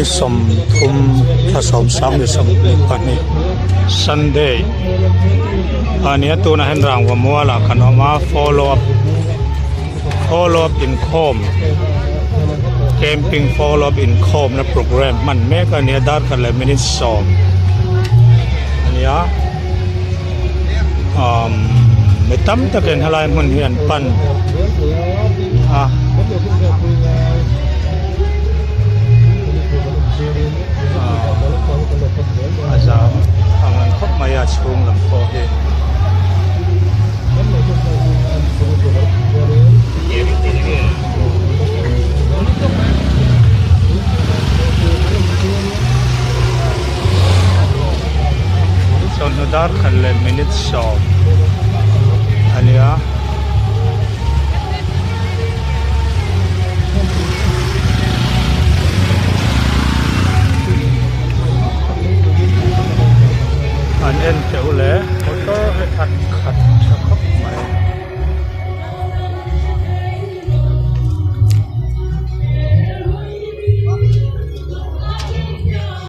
Ni sawmthum thla sawmsang ni 22 Sunday a nia tunah hian rangva mualah kan awm a follow up follow up inkhawm camping follow up inkhawm na programme hman mek a nia dar khat leh minute sawm a nia umm mi tam takin helai hmun hi an pan a. A zam ang ang khawp mai a chhung lam pawh hi. Chawhnu dar khat leh minute sawm a nia. An en teuh le motor hi khat khat tha khawp mai.